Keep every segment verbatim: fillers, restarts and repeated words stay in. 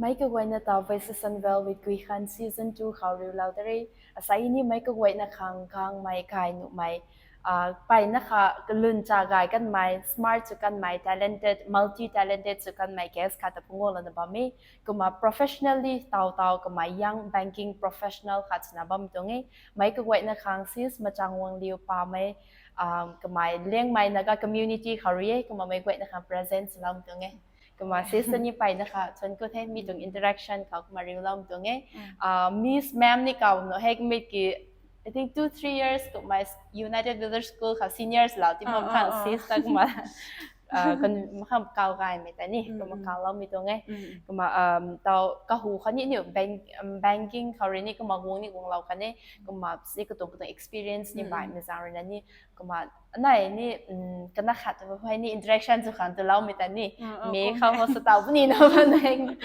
Meic kaguayna ta Voices Unveiled with Guikhan season two khou riulou da re. Asai ni meic kaguayna khang gangmei kai nuhmei, ah, mpeyna kha kalun cha gay kanmei, smart sw kanmei, talented, multi-talented sw kanmei guest khat ta phungc gulouna bam e. Kumna professionally taw taw kamei young banking professional khat swna bam tuang e. Meic kaguayna khang sis Machang Wangliu Pamei, ah, kamei Liangmei Naga community khou rui e, kumna meic guayna khang present swlou tuang e. Kumna sis ta ni mpeyna kha thuanc ku the, mi tuang interaction khou kumna riulou tuang e. Ah, Miss Ma'am ni kaw nu hek mit ki, I think two, three years kumna United Village School khou seniors lou ti bam khang sis ta kumna, ah, kan makham kaw gaymei ta ni, kumna kawloumei tuang e. Kumna, um, taw kahu kha ni niu bank, um, banking khou rui ni kumna guang ni guanglou kha ni, kumna si katuang katuang experience ni baihmei zaeng rui na ni, kumna anei ni, um, kana khat ta hei ni interaction sw khang tuloumei ta ni, May khou ho sa taw puni na ba nang.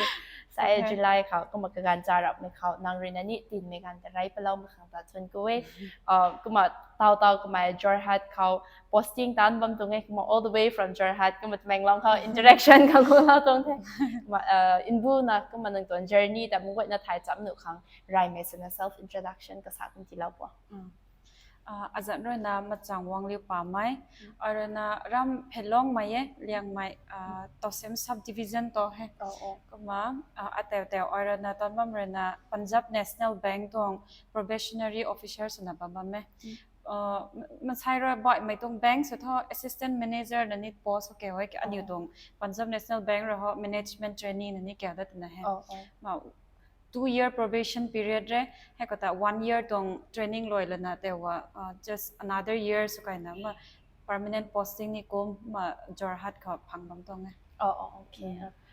Sai July khou kumna kaganv charapmei khou nang rui na ni tinmei ganv ta rey paloumei khang ta thuanc ku e. Ah, kumna taw taw kamei Jorhat khou posting taanc bam tuang e, kumna all the way from Jorhat, kumna Tamenglong khou interaction khang guanglou tuang the. Kumna, ah, nbuna kumna nang tuang journey ta meic guayna thay cham nuh khang reymei swna self introduction kasa kum tiilou po. Ah, azanc rui na Machang Wangliu Pamei, ai rui na ram Phelongmei e, Liangmei, ah, Tousem subdivision tu he. Kumna, ah, ateu teu ai rui na tan bam rui na Punjab National Bank tuang probationary officer swna bam bam e. Ah, m-, mansei rui baihmei tuang bank sw thu assistant manager na ni post khou kau e, aniu tuang Punjab National Bank rui ho management trainee na ni kau dat twna he. Kumna two year probation period re, hei khou ta one year tuang training lui lana tei wa, ah, just another year sw kaina ma permanent posting ni kumna Jorhat khou phang bam tuang e.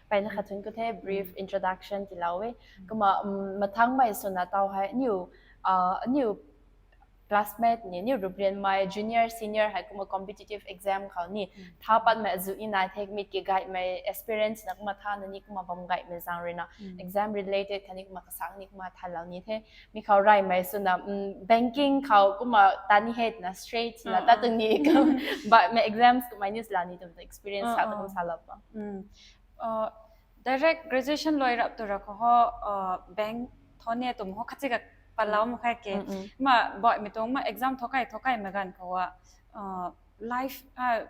Mpeyna kha thuanc ku the, brief introduction tiilou e. Kumna, um, mathangmei swna taw hei aniu, ah, aniu classmate ni, aniu rubrianmei junior, senior hei kumna competitive exam khou ni tha patmei azuh ni nai the, mit ki gaymei experience na kumna tha na ni kumna bam gaymei zaeng rui na exam related khatni kumna kasak ni kumna thalou ni the. Mi khou reymei swna, um, banking khou kumna ta ni hei na straight na ta tuang ni kum baihmei exams kummei ni swlou ni twmei experience sa ta kum salou po. Ah, direct graduation lui rap tu ra khou ho, ah, bank thu ni twmei ho khatsi ka palou mak khe ke. Ma baihmei tuang ma exam thu kai thu kaimei ganv khou a, ah, life, ah,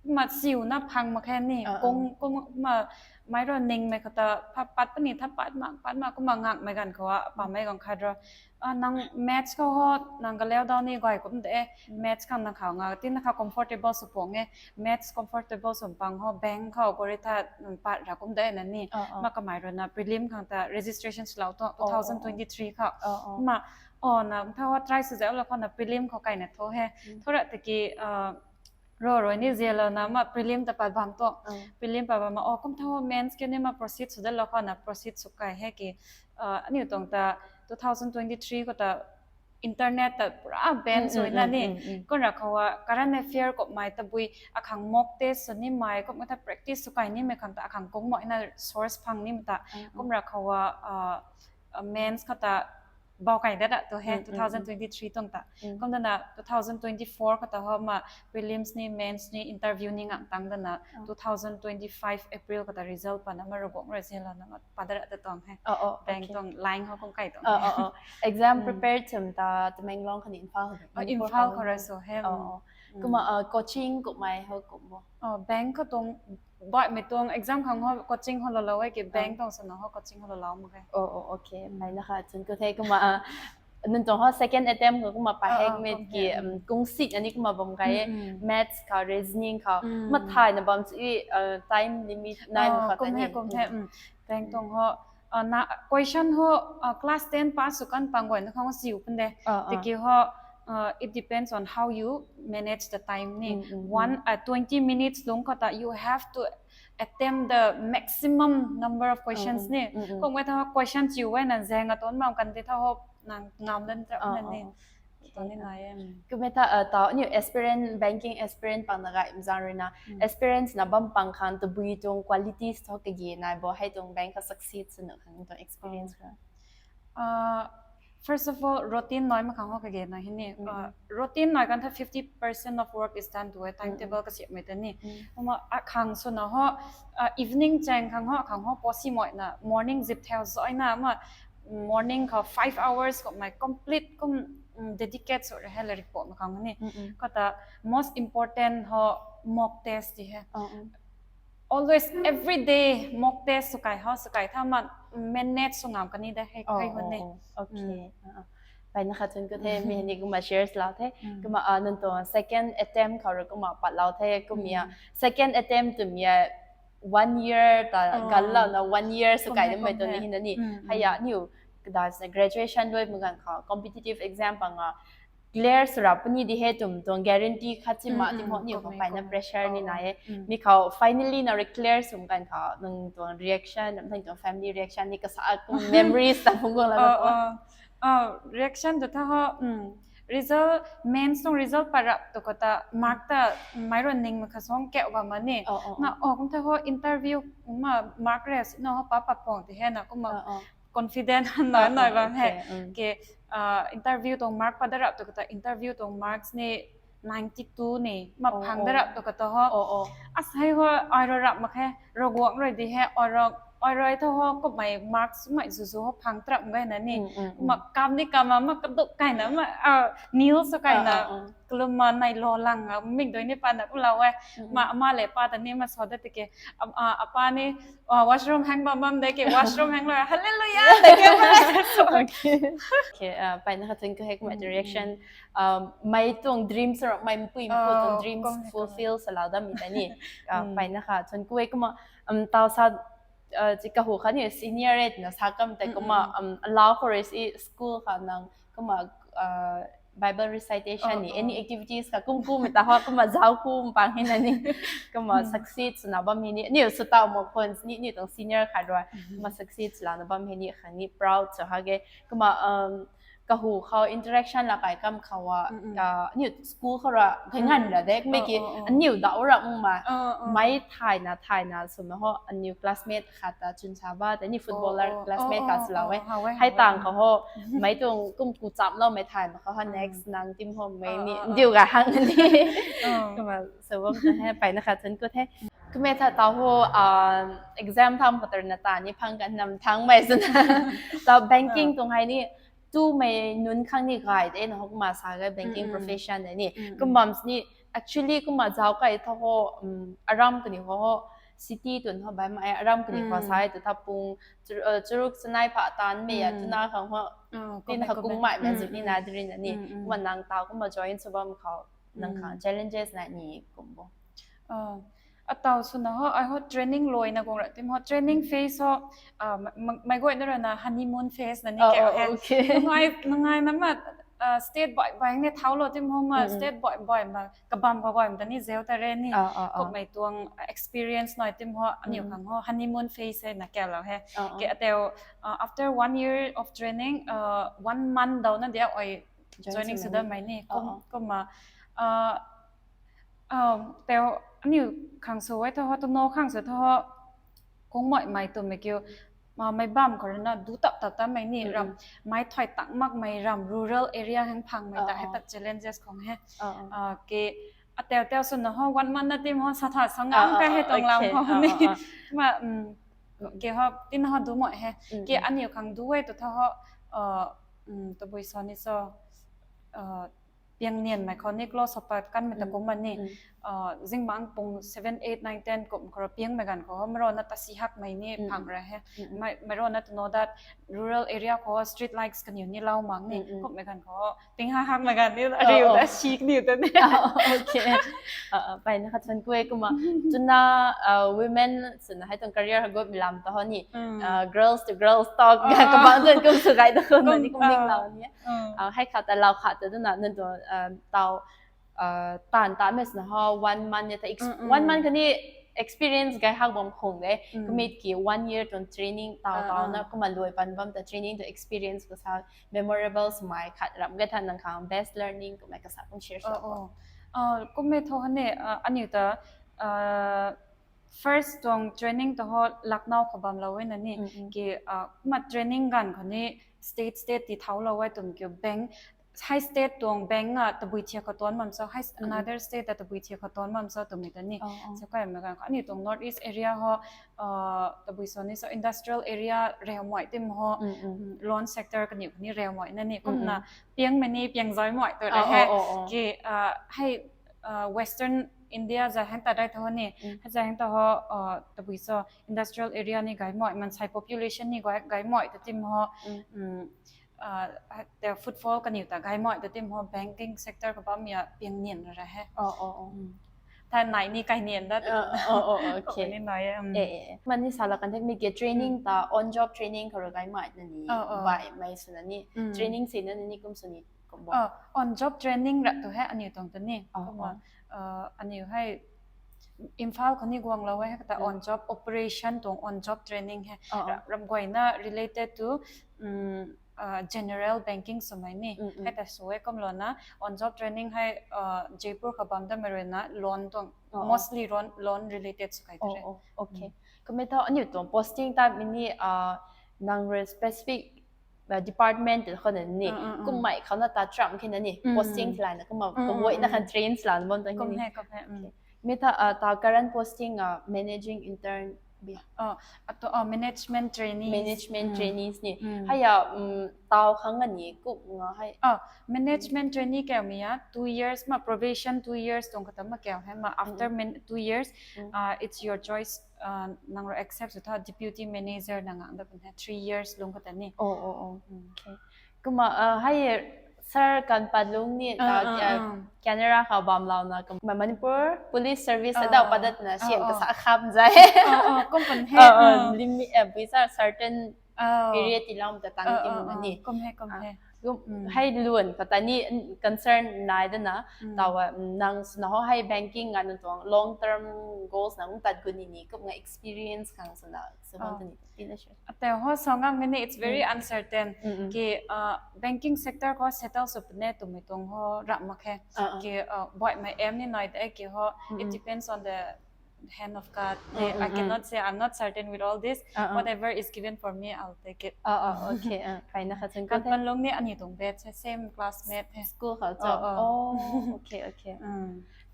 ma siuna phang mak khe ni, kung, kung ma mei rui ningmei khou ta pha pat puni, tha pat mak, pat mak kumna ngakmei ganv khou a, pamei ganv khat rui, ah, nang maths khou ho, nang kaliu dau ni gay kum de, maths khang nang khou nga, tina khou comfortable sw pung e, maths comfortable sw pang ho, bank khou kori tha, um, pat ra kum de na ni, ma kamei rui na prelim khang ta registration swlou tuang, two thousand twenty-three khou. Ma, o, na, tha ho try sw zauclou khou na prelim khou kaina thu he. Thu ra tiki, ah, ro rui ni zialou na ma prelim ta pat bam tuang. Prelim pat bam ma, o, kum tha ho mains kiu ni ma proceed sw dalou khou na proceed sw kai he ki, ah, aniu tuang ta two thousand twenty-three khou ta internet ta pura ban sw na ni. Kum ra khou a current affair kummei tabui akhang mock test sw nimei, kum tha practice sw kai nimei khang ta akhang kung mak na source phang nimei ta. Kum ra khou a, ah, mains khou ta bau kai dat ra tu he, two thousand twenty-three tuang ta. Kum dana two thousand twenty-four khou ta ho ma prelims ni, mains ni, interview ni ngak tang dana two thousand twenty-five April khou ta result pana ma ruguang rui zialou na ma pat dat ra ta tuang he. Bank tuang line ho kum kai tuang he. Exam prepare thum ta Tamenglong khatni Imphal khou? Imphal khou ra sw he. Kumna, ah, coaching kummei ho kum bo? Bank khou tuang baihmei tuang exam khang ho coaching ho loulou e ki, bank tuang swna ho coaching ho loulou mak khe. Mpeyna kha thuanc ku the. Kumna, ah, nang tuang ho second attempt khou kumna pahek mit ki, um, kung si na ni kumna bam kai e. Maths khou, reasoning khou, mathayna bam chu, ah, time limit nai mak kha kum he, kum he. Bank tuang ho, ah, na question ho, ah, class ten pass sw kan pang guayna khang ho siu pun de. Tiki ho, ah, it depends on how you manage the time ni. One, ah, twenty minutes lungc khou ta you have to attempt the maximum number of questions ni. Kummei tha ho question chiu e na zaeng a tuang bam kan ti tha ho nang ngam dan trap na ni. Kumna, ah, taw aniu aspirant, banking aspirant pang na gay zaeng rui na, aspirants na bam pang khang tabui tuang qualities thu kage nai bo, hei tuang bank khou succeed sw nuh khang tuang experience khou? Ah, First of all, routine nai mak khang ho kage na hini. Uh, routine nai kan tha fifty percent of work is done to a timetable kasi mai ta ni. Kuma a khang sw na ho, uh, evening chang khang ho, khang ho posi moi na morning zip theo zoi na ma morning kha five hours ko mai complete kum um, dedicate sw re hai la report mak khang ni. Kata most important ho mock test ti hai. Always every day mock test sw kai ho, sw kai tha ma manage sw ngam kani da hai hai hun ni. Okay. Pai na khat chun ku the mi ni kuma shares lau the. Kuma a nan to second attempt khou ra kuma pat lau the kumia. Second attempt tu mia one year ta gal lau na one year sw kai na mai to ni hin ni. Haya niu kada sa graduation loi magan kha competitive exam pa nga clear sw ra puni di he tum tuang guarantee khat si ma ti ho niu kha pai na pressure ni na e. Mi khou finally na clear sw magan kha nang tuang reaction, nang tuang family reaction ni kasa kum memories ta phung guang la ko. Reaction tu tha ho, result, mains tuang result parap tu kata mark ta mairon ning ma khasong keu ba ma ni. Na o kum tha ho interview ma mark re si na ho pa pat pong ti he na kuma confident na na ba he. Ke interview tuang mark pa darap tu kata interview tuang marks ni ninety two ni ma phang darap tu kata ho. Asai ho ai ro rap ma khe, ro guang roi di he, ai ro ai roi tho ho kumai marks mai zuzu ho phang trap ngai na ni. Ma kam ni kam ma kaduk kai na ma nil so kai na. Kalum ma nai lo lang mik doi ni pa na ku lau e. Ma ama le pa ta ni ma so da tike. Apa ni washroom hang bam bam de ke washroom hang lo hallelujah de ke. Okay, pai na khat chun ku hek ma direction. Mai tuang dream sw ra mai mpui mpu tuang dreams fulfill sw lau dam mi ta ni. Pai na khat chun ku e kuma tau sa chi kahu kha ni senior e na sa kam te kuma lau khou re si school kha nang kuma Bible recitation ni any activities kha kum kum ta ho kuma zau kum pang hin na ni. Kuma succeed sw na bam hi ni niu sw tau mo khons ni niu tuang senior khat rui kuma succeed sw la na bam hi ni khang ni proud sw ha ge. Kuma kahu khou interaction la kai kam khou a niu school khou ra kai ngan ra de kumei ki aniu dau ra mung ma mai thay na thay na sw na ho aniu classmate khat ta chun sa ba te ni footballer classmate khat sw lau e. Hai tang khou ho mai tuang kum ku cham lou mei thay ma khou ho next nang tim ho mei ni diu ga hang ni. Kuma sw bam ta he pai na khat chun ku the. Kumei tha tau ho exam tham khatar na ta ni phang kan nam thang mei sw na tau banking tuang hai ni tumei nunc khang ni gay de na ho kuma sa ga banking profession de ni. Kumbam ni actually kuma zau kai tho ho aram kani ho ho city tun ho bai mai aram kani ho sai tu tha pung churuk chanai pha tan mei a tuna khang ho tin kha kung mai mei zuk ni na drin na ni. Kuma nang tau kuma join sw bam khou nang khang challenges na ni kum bo. Atau sw na ho ai ho training loi na kung ra tim ho training phase ho mai goi na ra na honeymoon phase na ni ke he. Nungai nungai na ma state boi boi ni thau lo tim ho ma state boi boi ma kabam kaboi ma ta ni zeu ta re ni. Kumei tuang experience noi tim ho aniu khang ho honeymoon phase he na ke lo he. Ke ateu after one year of training one month dau na dia oi joining sw da mai ni. Kum kuma teu aniu khang sw e tho ho tu no khang sw tho ho kung moi mai tu mei kiu mai bam khou rui na du tap tap ta mei ni ram mai thoi tang mak mei ram rural area heng phang mei ta he ta challenges khong he. Ke ateu teu sw na ho one month na tim ho sa tha sa ngam ka he tong lam ho ni. Ma ke ho tin ho du moi he. Ke aniu khang du e tu tho ho tabui so ni so piang nian mai khou ni close up kan mei ta kum ma ni. Zingmang pung seven eight nine ten kum khou piang mei gan khou ho maro na ta si hak mei ni phang ra he. Maro na to know that rural area khou street lights kaniw ni lau mang ni kum mei gan khou ping ha hak mei gan ni ariu da sik niu ta ni. Okay. Pai na khat chun ku e kuma tuna women sw na hai tuang career ha got mi lam ta ho ni girls to girls talk kabang tun kum sw gai ta khun ni kum ning lau ni. Hai khat ta lau khat ta tuna nunc tuang tau tan ta mei sw na ho one month ni ta one month kani experience gai hak bam khung de. Kumit ki one year tuang training tau tau na kuma lui pan bam ta training tuang experience ko sa memorable swmei khat ram gai tha nang khang best learning kumei kasa kum share sw. Kumei tho hane aniu ta First tuang training ta ho Lucknow khou bam lou e na ni. Ki ma training ganv khou ni state state ti thau lou e twmei kiu bank, high state tuang bank a tabui thiak khou tuan bam cho, high another state a tabui thiak khou tuan bam cho twmei ta ni. Sa kai mei ganv khou aniu tuang North East area ho tabui so ni so industrial area reu mai tim ho, loan sector kaniw kani reu mai na ni kumna piang mei ni piang zai mai tu ra he. Ki hei Western India za heng ta dai tho ni, hei za heng ta ho tabui so industrial area ni gai mai, mansei population ni gai mai ta tim ho, the footfall kaniw ta gai mai ta tim ho banking sector khou bam ya piang nian ra he. Tha nai ni kai nian da. Ni nai e. Mani sala kan thek mi ke training ta on job training khou ra gai mai na ni, bai mai sw na ni, training si na ni kum sw ni. On job training ra tu he aniu tuang ta ni. Kumna aniu hei Imphal khou ni guang lou e, hei kata on job operation tuang on job training he. Ram guayna related to general banking swmei ni. Hei ta sw e kumlou na on job training hei Jaipur khou bam damei rui na loan tuang, mostly loan, loan related sw kai ta re. Kumei tho aniu tuang posting ta mi ni nang rui specific department khou na ni, kummei khou na ta tram khe na ni posting lai na kumma kaguayna khan train sw la na bam ta ni. Mi tha ta current posting managing intern bi. Management trainees. Management trainees ni. Hei ya tau khang a ni kum nga hei. Management trainee kau mi ya two years ma probation, two years tuang kata ma kau he ma after two years it's your choice, nang rui accept sw tha deputy manager na ngang da pun he three years lung kata ni. Kumma hei sir kan pat lung ni Canada khou bam lou na kumma Manipur Police Service adau padat na sian kasa kham zai he. Kum pun he. Limit bui sa certain period ti lou ta tang ti mu ni. Kum he, kum he. Hei luan kata ni concern nai da na taw nang swna ho hei banking nga nang tuang long term goals na tat gu ni ni kumna experience khang swna sa bam ta ni. Ateu ho sa ngang mi ni it's very uncertain. Ki banking sector khou settle sw pune twmei tuang ho ram mak khe. Ki baihmei aim ni nai de ki ho it depends on the hand of God. I cannot say, I'm not certain with all this. Whatever is given for me, I'll take it. Kaina kha chungkut the. Kanpanlung ni aniu tuang batch he, same classmate he. School khou cho. Okay, okay.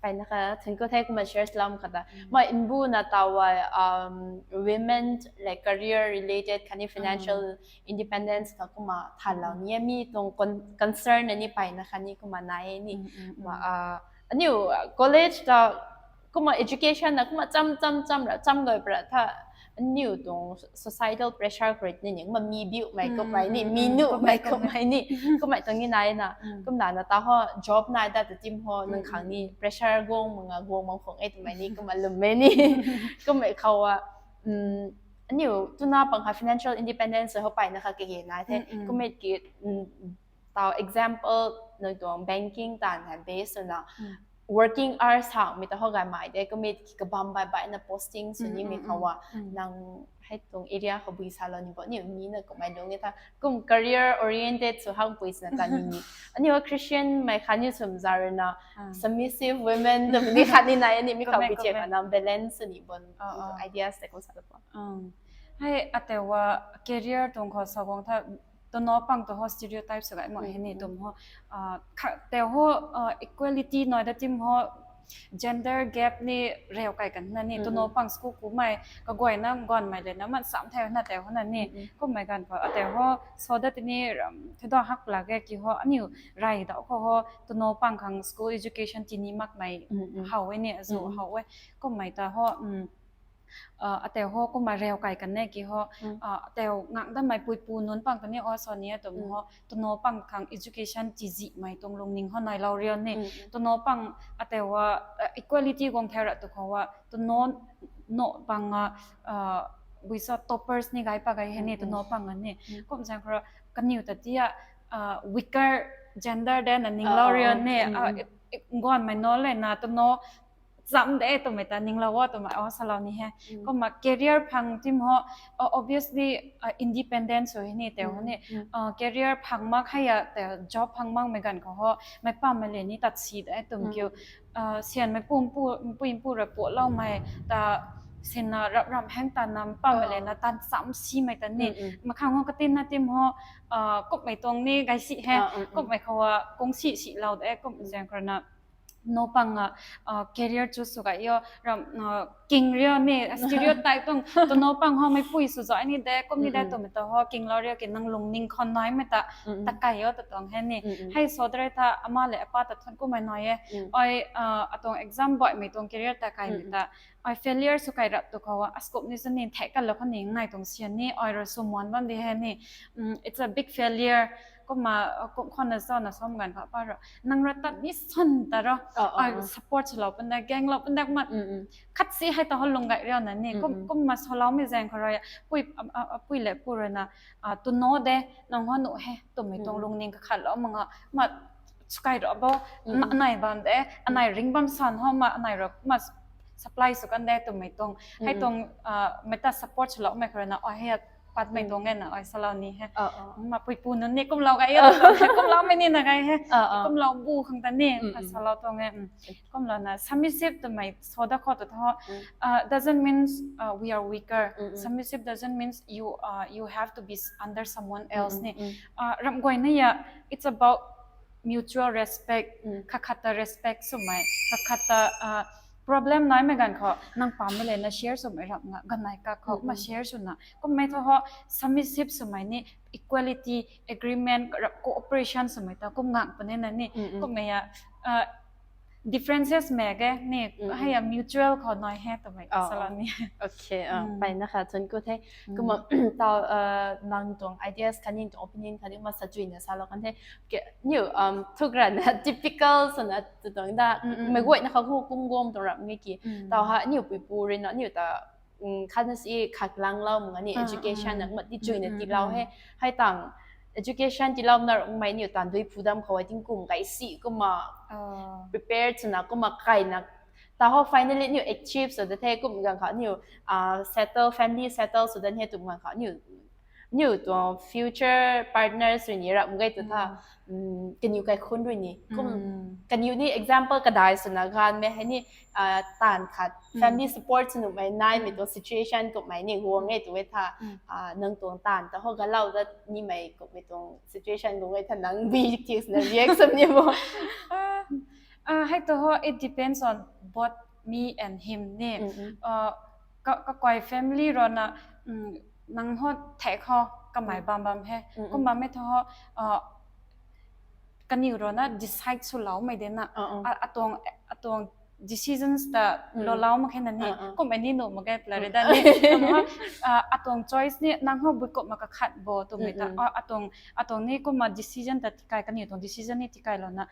Kaina kha chungkut the kumma share sw lam kata. Ma nbu na taw women like career related khatni financial independence kha kumma thanlou ni mi tuang concern ni paina khatni kumma nai ni. Ma aniu college ta kumma education na kumma cham cham cham ra cham gay pra tha aniu tuang societal pressure create ni ni kumma mi biumei kummei ni, mi numei kummei ni, kummei tuang ni nai na. Kumna na ta ho job nai da ta tim ho nang khang ni pressure guang mak nga guang mak khang e twmei ni kumma lummei ni. Kummei khou a aniu tuna pang kha financial independence ho paina kha kage nai the. Kummei ki taw example nang tuang banking tan han base na working hours hang mi ta ho gaymei de kummei ki kabam bai bai na posting sw ni mi khou a nang hei tuang area khou bui salou ni bo ni mi na kummei lung ni tha kum career oriented sw hang pui sw na ta ni ni. Aniu Christian mei khatni swm za rui na submissive women twmei ni khatni nai ni mi khou bi check na balance sw ni bo ideas te kum sa bo. Hei ateu a career tuang khou sa guang tha tuno pang tu ho stereotype sw gay mak he ni tum ho. Teu ho equality nai da tim ho gender gap ni reu kai kan na ni tuno pang school kumei kaguayna ganmei le na man sam thei na teu ho na ni kummei ganv khou ateu ho sa da tini ram thei do hak lak e ki ho aniu rai da khou ho tuno pang khang school education tini makmei how e ni azu how e kummei ta ho ateu ho kumma reu kai kan ne ki ho ateu ngang damei puipu nunc pang kani o sa ni atum ho tuno pang khang education tizihmei tuang lungning ho nai lou rian ni tuno pang ateu a equality guang thei ra tu khou a tuno no pang a buisa toppers ni gay pa gay he ni tuno pang a ni kum sang khou kaniw ta tia weaker gender de na ning lou rian ni ganmei no le na tuno cham de twmei ta ninglou o twmei o salou ni he. Kumma career phang tim ho obviously independence sw he ni teu ho ni career phang mak hei a teu job phang makmei ganv khou ho mei pammei le ni tat si de twm kiu sianmei pu mpu mpu mpu ra pualoumei ta sinna rap ram heng ta nam pa mei le na tan sam si mei ta ni. Makhang ho katin na tim ho, kummei tuang ni gai si he. Kummei khou a kung si si lau de, kum zeng khou na. No pang a career choose sw kai yo ram king rio ni, stereotype tuang tu no pang ho mei pui sw zai ni de, kum ni de, tu mei ta ho king lau rio ki nang lungning khon nai mei ta, ta kai yo ta tuang he ni. Hei so dre ta ama le apa ta thun kummei nai e. Ai atuang exam boi mei tuang career ta kai mei ta. Ai failure sw kai rap tu khou a scope ni sw ni thek ka lo khou ni nai tuang sian ni, ai ro sw muan bam di he ni. It's a big failure. Kumma kum khou na zau na som gan kha pa ro. Nang ro tat ni san ta ro. Ai support sw lau pun da, gang lau pun da ma. Khat si hei ta ho lung gai rio na ni. Kum, kumma sw lau mei zeng khou ro ya. Pui, pui le pu ro na. Tu no de, nang ho nu he. Tu mei tuang lungning kakhat lo ma nga. Ma sw kai ro bo. Anai bam de. Anai ring bam san ho ma. Anai ro ma supply sw kan de tu mei tuang. Hei tuang mei ta support sw lau mei khou ro na. Ai he pat mei tuang e na, ai sa lau ni he. Ma pui pu nunc ni kum lau gai e, kum lau mei ni na gai he. Kum lau bu khang ta ni, sa lau tuang e. Kum lau na, submissive tu mei so da khou tu tho. Doesn't means we are weaker. Submissive doesn't means you, you have to be under someone else ni. Ram guay na ya, it's about mutual respect. Kakhat ta respect sw mei, kakhat ta problem nai mei gan khou nang pam mei le na share sw mei rap nga, ganai ka khou ma share sw na. Kum mei tho ho, submissive sw mei ni, equality, agreement, rap cooperation sw mei ta kum ngang pun e na ni. Kum mei ya, differences mei ge ni, hei ya mutual khou nai he tu mei sa lau ni. Okay, pai na kha chun ku the. Kumma tau nang tuang ideas khatni tuang opinion khatni ma sa chui na sa lau kan the. Niu thuk ra na typical sw na tu tuang da, mei guay na kha hu kum gom tuang rap nge ki. Tau ha niu pui pu ri na niu ta khat na si khak lang lau mung ni education na ma ti chui na ti lau he. Hei tang education ti lau na mei niu tan dui phu dam khou ai ting kum kai si kumma prepare sw na kumma kai na. Ta ho finally niu achieve sw da the kum gang kha niu settle, family settle sw da he tum gang kha niu niu tuang future partners rui ni rap gai tu tha. Kaniw kai khun rui ni kum kaniw ni example kadai sw na gan mei hei ni tan khat family support sw nuh mei nai mei tuang situation kummei ni guang e tu e tha. Nang tuang tan ta ho galau dat ni mei kummei tuang situation guang e tha nang bi kis na reaction ni bo. Hei tu ho, it depends on both me and him ni. Ka, kakai family rui na nang ho thek ho kamei bam bam he. Kum bam e tho ho, kaniw rui na decide sw lau mei de na. Atuang, atuang decisions ta lo lau mak khe na ni. Kummei ni nuh mak ge pla re da ni. Atuang choice ni nang ho bui kummei kakhat bo tu mei ta. Atuang, atuang ni kumma decision ta tikai, kaniw tuang decision ni tikai lo na.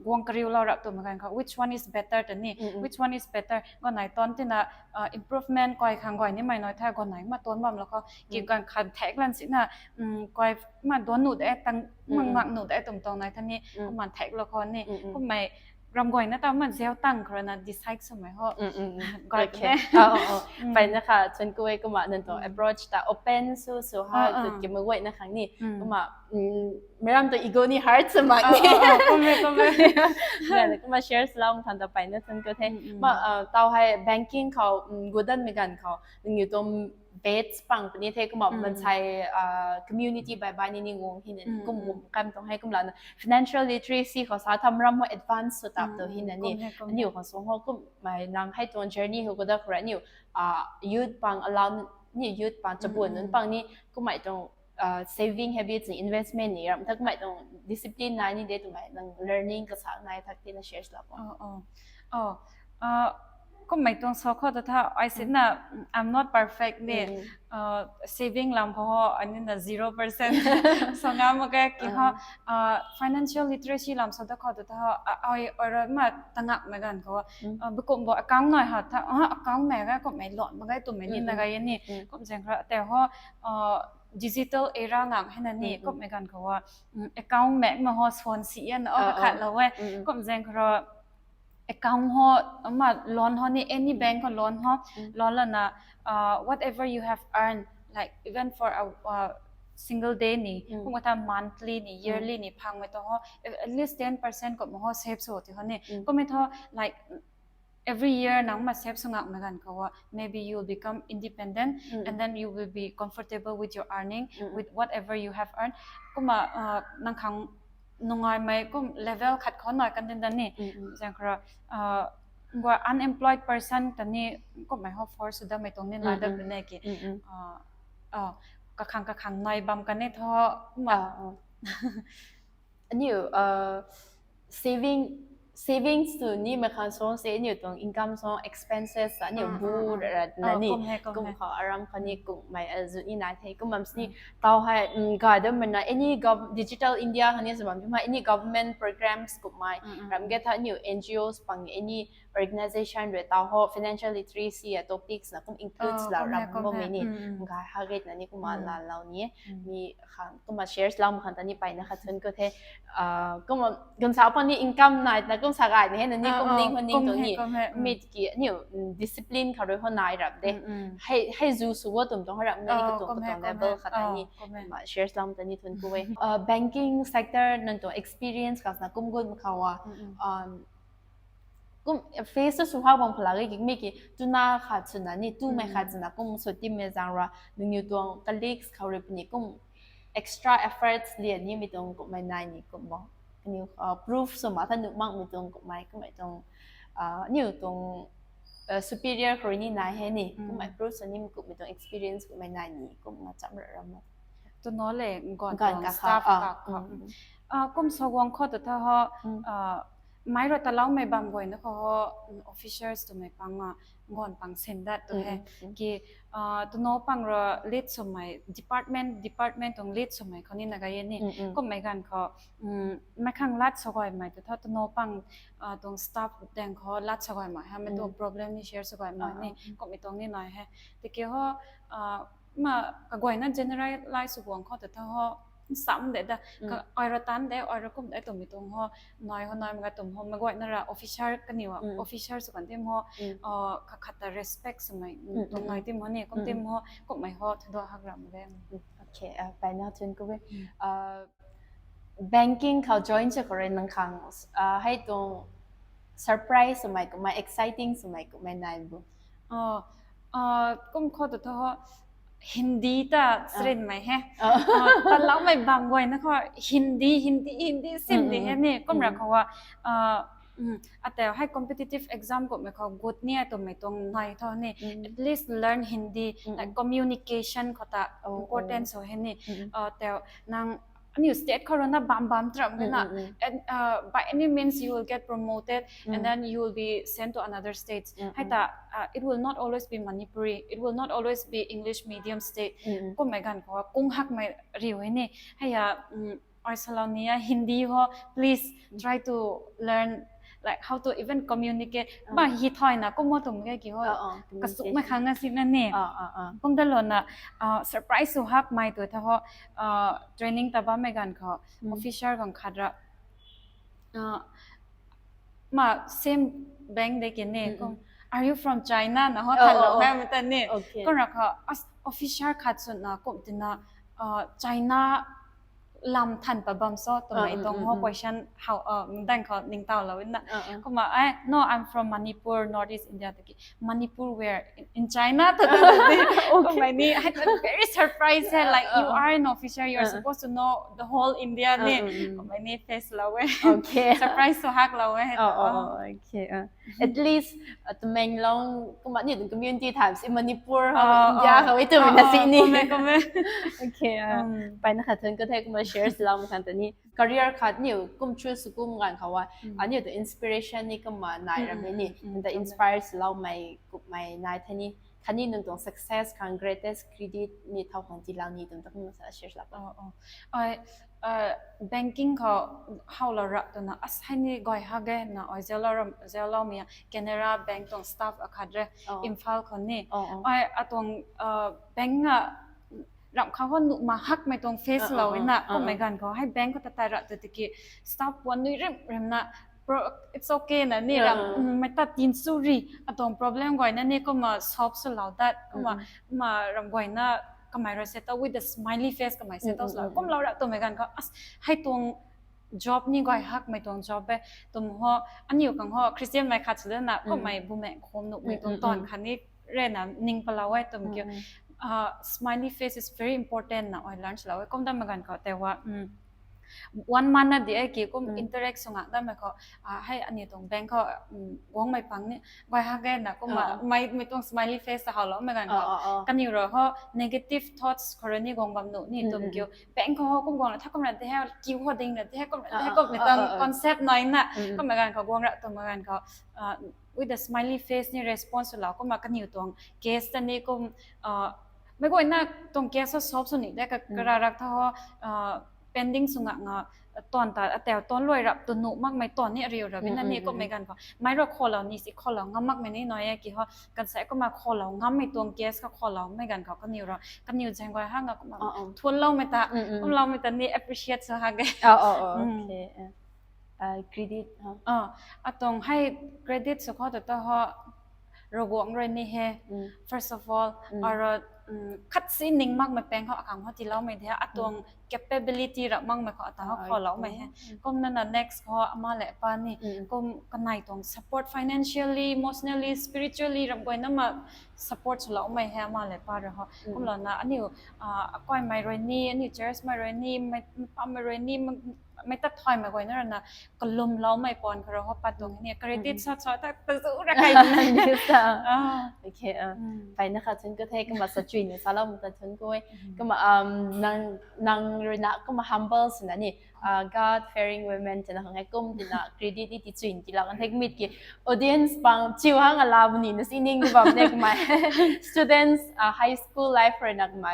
Guang kariu lau rap tu mei gan khou which one is better ta ni, which one is better, ganai ton tina improvement kai khang guay ni mei nai tha, ganai ma ton bam lo khou ki gan khan thek lan si na, kai ma don nuh de tang, ma ngak nuh de tum tuang nai tha ni, kumma thek lo khou ni. Kummei ram guay na ta ma zeu tang khou rui na decide sw mei ho. Guay ke pai na kha chun ku e kumma nang tuang approach ta open sw sw ha tu ki mei guay na khang ni kumma mei ram tu ego ni hurt sw mak ni. Kumma, kumma. Kumma share sw lau khang ta pai na chun ku the. Ma tau hei banking khou gudan mei gan khou nang niu tuang base pang puni the kumma mansei community bai bai ni ni guang hi na kum kum kam tuang hei kum la na financial literacy khou sa tham ram ho advance sw tap tu hi na ni. Niu khou sung ho kummei nang hei tuang journey ho kuda khou ra niu youth pang alam ni, youth pang chabun nunc pang ni kummei tuang saving habits ni, investment ni ram tha kummei tuang discipline nai ni de twmei nang learning kasa nai thak tina share sw la po. Kummei tuang sa khou ta tha ai si na, I'm not perfect ni. Saving lam khou ho ani na zero percent sa nga mak ge ki ho. Financial literacy lam sa ta khou ta tha ai, ai ra ma tangak mei gan khou bukum bo account nai ha tha, account mei ga kummei lot mak ge twmei ni na ga ni. Kum zeng khra te ho digital era ngang hei na ni, kummei gan khou account mei ma ho swan si yan o khat lo e. Kum zeng khra account ho, ama loan ho ni, any bank ho loan ho, loan la na, whatever you have earned, like even for a single day ni, kum ka tha monthly ni, yearly ni phang mei tu ho at least ten percent kum ho save sw ti ho ni. Kummei thu like every year nang ma save sw ngakmei ganv khou maybe you will become independent and then you will be comfortable with your earning, with whatever you have earned. Kumna nang khang nungaimei kum level khat khou nai kan din da ni. Zang khara gua unemployed person ta ni kummei ho force sw damei tuang ni nai dat bine ki. Kakhang kakhang nai bam kan e tho. Kumna aniu saving savings tu ni mei khang song se aniu tuang income song expenses aniu bu rat na ni kum khou aram khou ni kummei azu ni nai the. Kum bam sini tau hei gay dam na any gov digital India khang ni sw bam tu ma any government programs kummei ram ge tha aniu N G Os pang any organization rui tau ho financial literacy a topics na kum include la ram bo mei ni gay ha gate na ni kumna la lau ni mi khang kumna shares lam khang ta ni paina khat thun ko the. Kumna gun sa pang ni income nai na kum sa gay ni he na ni kum ning ho ning tu ni mit ki aniu discipline khou rui ho nai rap de. Hei zu sw wo tum tuang ho rap na ni katuang katuang level khat ta ni kumna shares lam ta ni thun ko e. Banking sector nang tuang experience khang na kum gun khou a kum face sw hak bam phalak e ki mi ki tuna khat swna ni tumei khat swna kum sw timmei zang ra nangniw tuang colleagues khou rui puni kum extra efforts lian nimei tuang kummei nai ni kum bo. Aniu proof sw ma tha nuh makmei tuang kummei kummei tuang aniu tuang superior khou rui ni nai he ni kummei proof sw nimei kummei tuang experience kummei nai ni kum na cham ra ram. Tuno le ngon tuang staff kha kum sa guang khou tu tha ho mei ro taloumei bam guayna khou ho officers twmei pang a ngon pang sin dat tu he ki tuno pang ro lead swmei department department tuang lead swmei khou ni na gay e ni kummei ganv khou mei khang lat sa guaymei tu tha tuno pang tuang staff dang khou lat sa guaymei ha mei tuang problem ni share sa guaymei ni kummei tuang ni nai he. Tiki ho ma kaguayna generalize sw guang khou tu tha ho sam de da oiro tan de oiro kum de twmei tuang ho nai ho nai maka tum ho mei guayna ra officer kaniw officer sw kan tim ho khat khat ta respect swmei tuang nai tim ho ni kum tim ho kummei ho thudua hak ram de. Okay, paina chun ko e. Banking khou join sw khou rui nang khang hei tuang surprise swmei kummei exciting swmei kummei nai bu? Kum khou tu tha ho Hindi ta srinmei he. Taloumei bam guayna khou Hindi Hindi Hindi sin di he ni kum ra khou a ateu hei competitive exam kummei khou gut ni a twmei tuang nai tho ni at least learn Hindi like communication khou ta important sw he ni. Ateu nang aniu state khou rui na bam bam tram na by any means you will get promoted and then you will be sent to another states. Hei ta it will not always be Manipuri, it will not always be English medium state. Kummei ganv khou kung hakmei riu he ni hei a ai salou ni a Hindi ho please try to learn like how to even communicate ba hi thoina kum mo tum ge ki ho kasukmei khang na si na ni kum da lo na surprise sw hakmei tu tha ho training ta bammei ganv khou officer ganv khat ra ma same bank de ki ni kum are you from China na ho thalou he mei ta ni kum ra khou officer khat swna kum tina China lam than pa bam so twmei tuang ho question how dang khou ningtawlou na kumna ai no I'm from Manipur, North East India tiki Manipur where in China ta kumna ni very surprise he like you are an officer, you are supposed to know the whole India ni kumna ni face lou e. Surprise sw haklou e. Okay. At least Tamenglong kumna ni community times in Manipur India khou e twmei na si ni. Okay, paina khat thun ko the kumna share swlou khang ta ni career khat niu kum choose sw kum ganv khou a aniu tu inspiration ni kumna nai ram ni ta inspire swloumei kummei nai the ni khatni nang tuang success khang greatest credit ni thau khang tiilou ni tum ta kumna sa share lou. Banking khou howlou rap twna as hei ni gay hak e na ai zauloumei Canara Bank tuang staff akhat re Imphal khou ni ai atuang bank a ramh khou ho nuh ma hakmei tuang face lou na kummei ganv khou hei bank khou ta tai rap tu tiki staff puan nui rim rim na it's okay na ni ram mei ta tin su ri atuang problem guayna ni kumna solve swlou dat kumna ma ram guayna kamei rui settle with the smiley face kamei settle lou kumlou rap twmei ganv khou as hei tuang job ni guay hakmei tuang job e. Tum ho, aniu khang ho Christian mei khat sw dana, kummei bumei khom nuhmei tuang ton khat ni rena ning palau e tum kiu. Smiley face is very important na ai learn swlou e. Kum dam ganv khou tei wa, one month na di e ki kum interact sw ngak dam khou, hei aniu tuang bank khou guangmei pang ni guay hak e na kumna mei tuang smiley face ta hawloumei ganv khou, kaniw rui ho negative thoughts khou rui ni guang bam nuh ni tum kiu. Bank khou ho kum guang la tha kumna de he, kiu ho ding na de he, kumna de he, kummei tuang concept nai na, kummei ganv khou guang ra tum ganv khou, with a smiley face ni response swlou kumna kaniw tuang case ta ni kum, mei guayna tuang case ho solve sw ni de, kararak tha ho pending sw ngak nga, ton ta atau ton luai rap tu nuh makmei ton ni ariu rap na ni kummei ganv khou mei rui kholou ni si kholou ngam makmei ni nai e ki ho, kan sa kumna kholou ngammei tuang case khou kholoumei ganv khou kaniw rui kaniw zaeng guay hang nga kumna thunloumei ta, kumloumei ta ni appreciate sw hak e. Credit, atuang hei credit sw khou ta ta ho Ravguangc rui ni he, first of all, aro khat si ning makmei pang khou akhang ho tiiloumei de, atuang capability rap makmei khou ata ho kholoumei he. Kumna na next khou ama le pa ni kum kanei tuang support, financially, emotionally, spiritually ram guayna ma support swloumei he ama le pa rui ho. Kumlouna aniu akaimei rui ni, aniu church mei rui ni, mei pamei rui ni, mei tat thaymei guayna rui na kalumloumei paan khou rui ho pat tuang ni credit sa sa ta ta zu ra kai. Mpeyna khat thun ku the, kumna sa chuina saloumei ta thun ku e. Kumna nang rui na kumna humble swna ni, God fearing women twna khang hei kum tina credit ti chuin tiilou kan the, mit ki audience pang chiu hang ala buni na si ning bam ne kumna students, high school life rui na kumna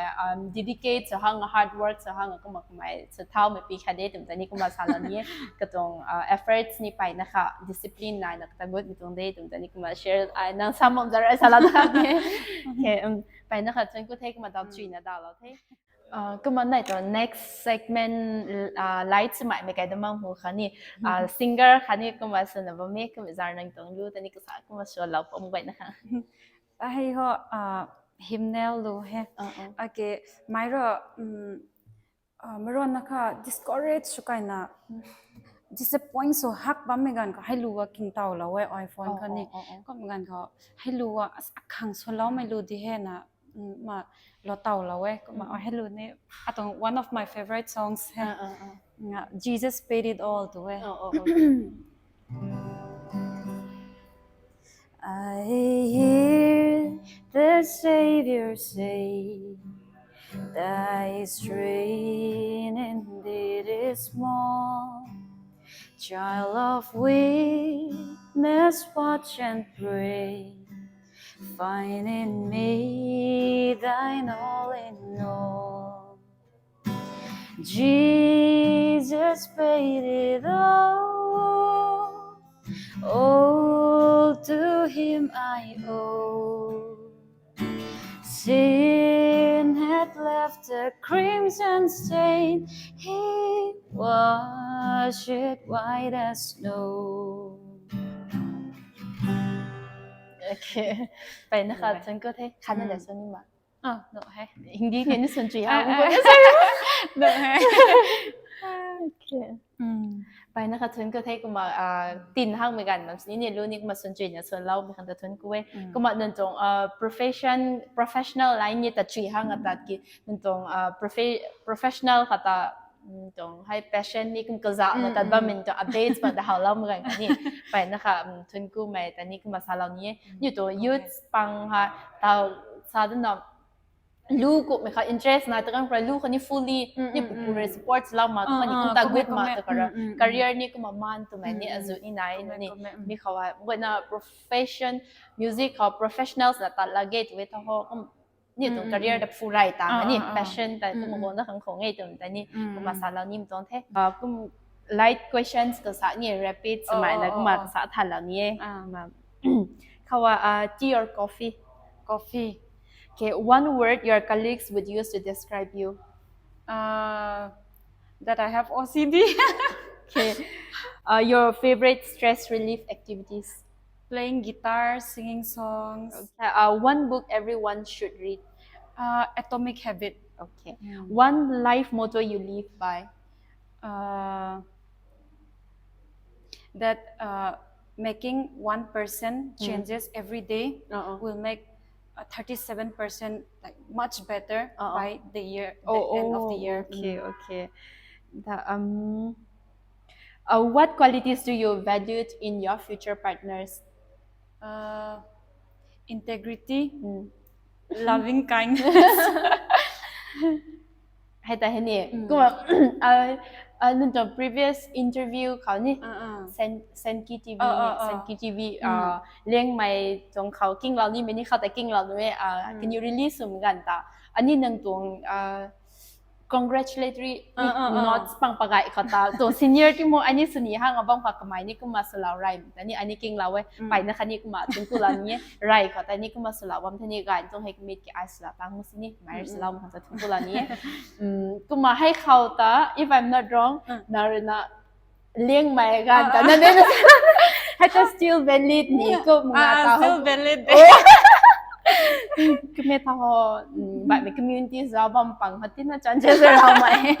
dedicate sw hang, hard work sw hang kumna kumna sw thaumei pi khat de twmei ta ni kumna salou ni e. Katuang efforts ni mpeyna khat discipline naina kata gutmei tuang de twmei ta ni kumna share nang sa mam zara salou ta ni. Mpeyna khat thun ku the, kumna dau chuina dalou the. Kumna nai tuang next segment, light swmei mei kai damang hu khatni singer khatni kumna swna bam e, kumna zar nang tuang lu ta ni kasa kumna swlou pam guayna kha. Hei ho hymnal lu he. Ake, mei rui mei rui na kha discourage sw kaina, disappoint sw hak bammei ganv khou hei lu a kingtawlou e, iPhone khatni. Kummei ganv khou hei lu a akhang swloumei lu di he na, ma lou tawlou e. Kumna hei lu ni atuang one of my favorite songs he. Jesus paid it all tu e. I hear the Savior say, Thy strength indeed is small. Child of weakness, watch and pray. Find in me thine all in all. Jesus paid it all. All to him I owe. Sin had left a crimson stain. He washed it white as snow. Okay. Mpeyna khat thun ku the, khatna da sw ni ma. Ah, no he. Hindi ni ni swn chui ha. No he. Okay. Mpeyna khat thun ku the, kumna tin hangmei ganv bam sini ni lu ni kumna swn chuina swloumei khang ta thun ku e. Kumna nang tuang profession, professional line ni ta chui hang a tat ki, nang tuang professional khat ta nang tuang hei passion ni kum kazauhna tat bammei tuang updates ma ta hawloumei ganv kha ni. Mpeyna kha thun kumei ta ni kumna salou ni e. Ni tuang youth pang ha tau sa dana lu kumhmei kha interest nai ta kan pra lu kha ni fully ni pu pu rui support lou ma ta kha ni kum ta gut ma ta kara career ni kumna man twmei ni azu ni nai ni. Mi khou hei guayna profession, music khou professionals na tat la ge tw e tha ho, kum ni tuang career ta phu rai ta ni, passion ta kumna guang da khang khou nge twmei ta ni kumna salou ni tuang the. Kum light questions kasa ni, rapid swmei la kumna sa thalou ni e. Khou a, tea or coffee? Coffee. Okay, one word your colleagues would use to describe you? Uh, that I have O C D. Okay. Uh, your favorite stress relief activities? Playing guitar, singing songs. Okay. Uh, one book everyone should read? Uh, Atomic Habit. Okay. One life motto you live by? Uh, that uh, making one percent changes every day Uh-uh. will make uh, thirty-seven percent like much better Uh-uh. by the year, the Oh, end of the oh, year. Okay, okay. The, um, uh, what qualities do you value in your future partners? Uh, integrity, Mm. loving kindness. Hei ta hei ni. Mm. Kumna, uh, uh, nunc tuang previous interview khou ni. Uh, uh. Sen Senki T V Oh, ni, oh, oh. Senki T V, Mm. uh, Liangmei tuang khou kinglou ni mei ni khou ta kinglou ni, uh, can Mm. you release sum gan ta? Ani nang tuang, uh, congratulatory Uh, uh, uh. notes pang pagai khou ta. Tuang senior ti mo ani suni hang abam khou kamei ni kumna swlou rai. Tani ani kinglou e. Mm. Pai na khatni kumna tuang kulou ni e. Rai khou ta ni kumna swlou bam tani gan tuang hei commit ki ai swlou tang mo sini. Mai Mm, mm. Swlou bam khou ta tuang kulou ni e. Mm, kumna hei khou ta, if I'm not wrong, Mm. na rui na Liangmei gan Ah, ta ah. Na de na sa. Hei ta still valid ni, kum nga Ah, ta still ho. valid. Oh. Kumna ta ho, mm, but the community za bam pang hati na chances are how mai.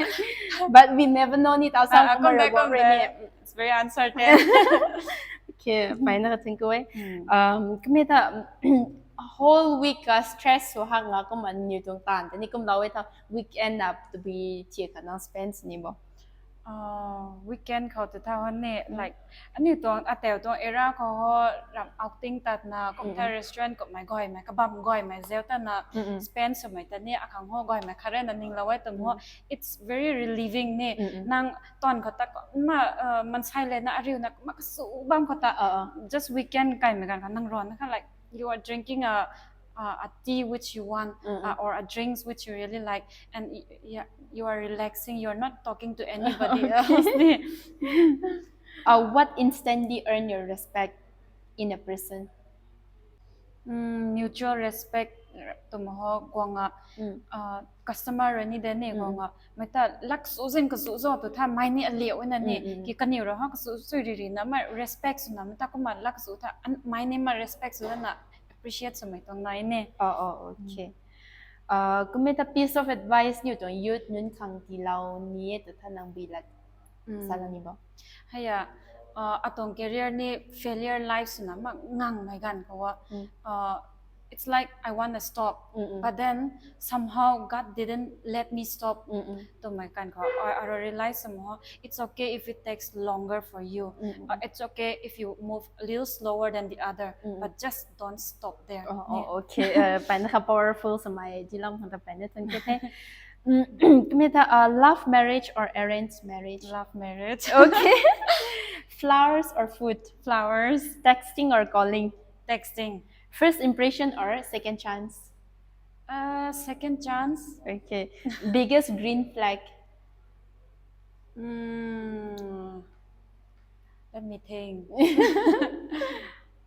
But we never know ni ta sa Ah, ah, kumna come back, reward come rui ni. back. It's very uncertain. Okay, pai na ka thank you. Mm. Um, kumna ta, whole week ka stress sw hang nga kumna ni tuang tan. Tani kumlou e ta weekend up to be tia ka na spend ni bo. Uh, weekend khou ta tha hon ni, like, ani tuang, ateu tuang era khou ho, ram outing tat na, kum tha Mm-mm. restaurant, kum mai goi mai, kabam goi mai, zeu ta na, Mm-mm. spend sw mai ta ni, akhang ho goi mai, khare na ning lou e tum ho, Mm. it's very relieving ni. Mm-mm. Nang tuan khou ta, ma, uh, mansai le na, ariu na, ma kasu bam khou ta, Uh, uh. Just weekend kai mai gan kha nang ron na kha, like, you are drinking a, a, a tea which you want, Mm-mm. uh, or a drinks which you really like, and y- yeah, you are relaxing. You are not talking to anybody Okay. Else. Ni. Uh, what instantly earn your respect in a person? Mm, mutual respect tum ho guang a, Mm. uh, customer rui ni de ni Mm. guang a. Mai ta lak su zin ka su zo tu tha mai ni a liu na ni. Mm, mm. Ki kaniw rui ho ka su sui ri ri na mai respect sw na mai ta kumna lak su tha an- mai ni ma respect sw na appreciate sw mai tuang nai ni. Oh, oh, okay. Uh, kumna ta piece of advice ni tuang youth nunc khang tiilou ni e tu tha nang bi lat. Mm. Sa la ni bo. Hei a, uh, atuang career ni failure life sw na ma ngang mai gan khou a. Mm. Uh, it's like I want to stop, Mm-mm. but then somehow God didn't let me stop. Mm-mm. Tum mai kan khou, I, I realize somehow it's okay if it takes longer for you. Mm-mm. Uh, it's okay if you move a little slower than the other, Mm-mm. but just don't stop there. Oh, oh, okay. Uh, pai na kha powerful sa mai di lam khang ta pai na thank you the. Mm, kumna ta, uh, love marriage or arranged marriage? Love marriage. Okay. Flowers or food? Flowers. Texting or calling? Texting. First impression or second chance? Uh, second chance. Okay. Biggest green flag? Mm, let me think.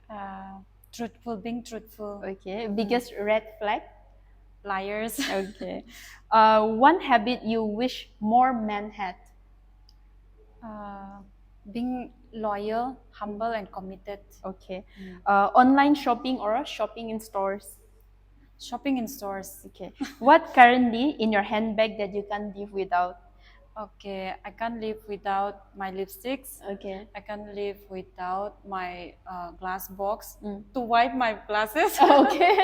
Uh, truthful, being truthful. Okay. Biggest red flag? Liars. Okay. Uh, one habit you wish more men had? Uh, being loyal, humble, and committed. Okay. Mm. Uh, online shopping or shopping in stores? Shopping in stores. Okay. What currently in your handbag that you can't live without? Okay, I can't live without my lipsticks. Okay. I can't live without my uh, glass box Mm. to wipe my glasses. Okay.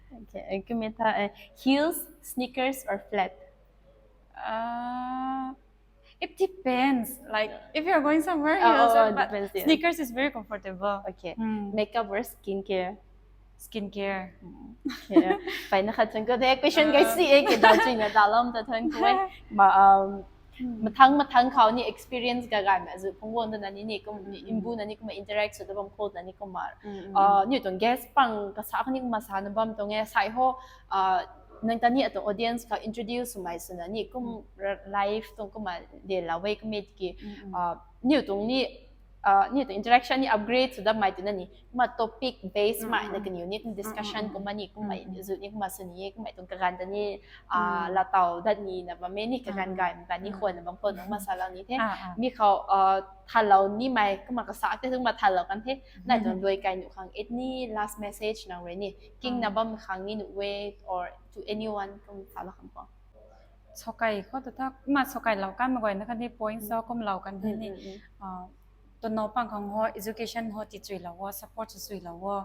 Okay. Uh, kumna ta, uh, heels, sneakers, or flat? Uh, it depends. Like if you're going somewhere, Oh, heels, oh, but depends, yeah. Sneakers is very comfortable. Okay. Mm. Makeup or skincare? Skincare. Okay. Pai na khat thank you the question guys Uh, si e ki dau chui na da lam ta thank you e. Ma, um, Mm. Mathang mathang khou ni experience ga ga ma zu phung won da na ni ni kum Mm, mm. Imbu na ni kum interact sw da bam khou na ni kum ma. Mm, mm, Uh, mm. Ni tuang guest pang ka sa kha ni kum ma sa na bam tuang e sai ho, uh, nang ta ni atuang audience ka introduce mai sw na ni kum ra- life tuang kum ma de la wei kum e ki. Mm, mm. Uh, ni tuang ni, uh, ni tuang interaction ni upgrade sw da mai tu na ni. Kum ma topic base Mm, mai mm, na mm. Kaniw ni kum Mm, mm, discussion mm, kum mm. ma ni kum mai Mm, mm. Zu ni kum ma sw ni kum mai tuang kagan ta ni, uh, Mm. la tau dat ni na bam e ni kagan Mm. gai ma kan ni Mm. khou na bam khou na ma sa lau ni the. Ah, ah. Mi khou, uh, tha lau ni mai kum ma ka sa te tuang ma tha lau kan the. Nai tuang luai kai nu khang et ni last message nang rui ni. King na Mm. bam khang ni nu wait or to anyone kum sa lau kan po. Sokai khou ta tha, ma sokai lau kan ma goi na kan ni point so kum lau kan the ni. Mm, mm, mm. Uh, Tuna pang khang ho education ho ti chuilou o, support sw chuilou o.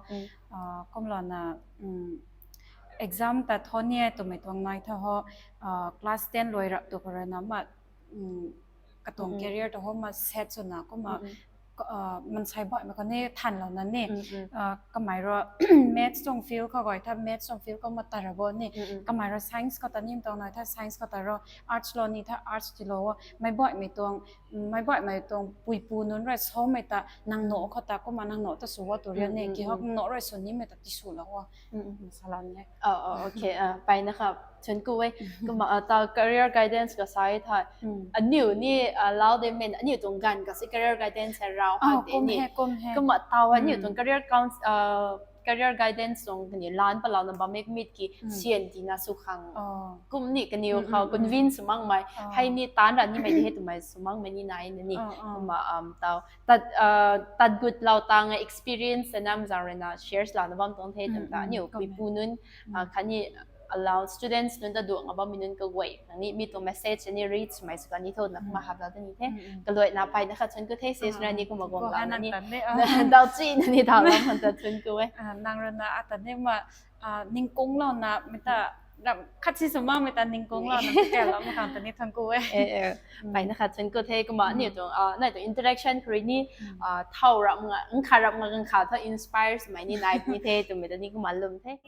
Kumlana exam ta tho ni e twmei tuang nai tha ho, class ten luai rap tu khou rui na ma katuang career ta ho ma set swna kumna mansei baihmei khou ni thanlouna ni kamei rui maths tuang field khou guay tha maths tuang field khou ma ta ra bo ni, kamei rui science khou ta ni tuang nai tha science khou ta ro, arts lou ni tha arts tilou o, meic baihmei tuang meic baihmei tuang puipu nunc rui samei ta nang na khou ta kumna nang na ta sw o tu rian ni ki ho na rui sw nimei ta ti swlou o. Salou ni e. Mpeyna kha thuanc ku e. Kumna ta career guidance ka sa e tha, aniu ni lau de men aniu tuang ganv kasi career guidance hei rau ha de ni. Kumna tau aniu tuang career counts career guidance tuang kaniw lan palouna bammei mit ki syan tina sw khang kum ni kaniw khou convince sw makmei hei ni taanc ra nimei de hei twmei sw makmei ni nai na ni. Kumna tau tat gutlou tang experience namzang rui na share louna bam tuang the twm ta aniu puipu nunc khatni allow students nunc ta duangna bammei nunc kaguay khang ni mi tuang message ni reach mei sw kan ni tho na kumna haplou ta ni the. Kaluaina mpeyna kha thuanc ku the sis rui ni kumna guang lana ni dau china ni thaulou khang ta thuanc ku e. Nang rui na ata ni ma ningkunglouna mei ta ram khat si sw makmei ta ningkunglouna ta kalou mak khang ta ni thuanc ku e. Mpeyna kha thuanc ku the. Kumna aniu tuang nai tuang interaction khou rui ni thau rap nga nkha rap nga nkha tha inspire swmei ni nai ni the twmei ta ni kumna lwm the.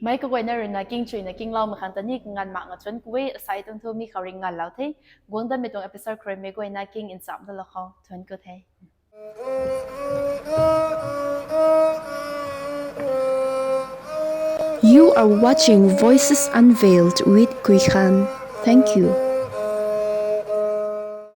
Meic kaguayna rui na king chuina kinglou mak khang ta ni kanganv mak nga thuanc ku e. Asai tuang thu mi khou rui nganvlou the. Guang datmei tuang episode khou rui meic guayna king ncham talou khou thuanc ku the. You are watching Voices Unveiled with Kuikhan. Thank you.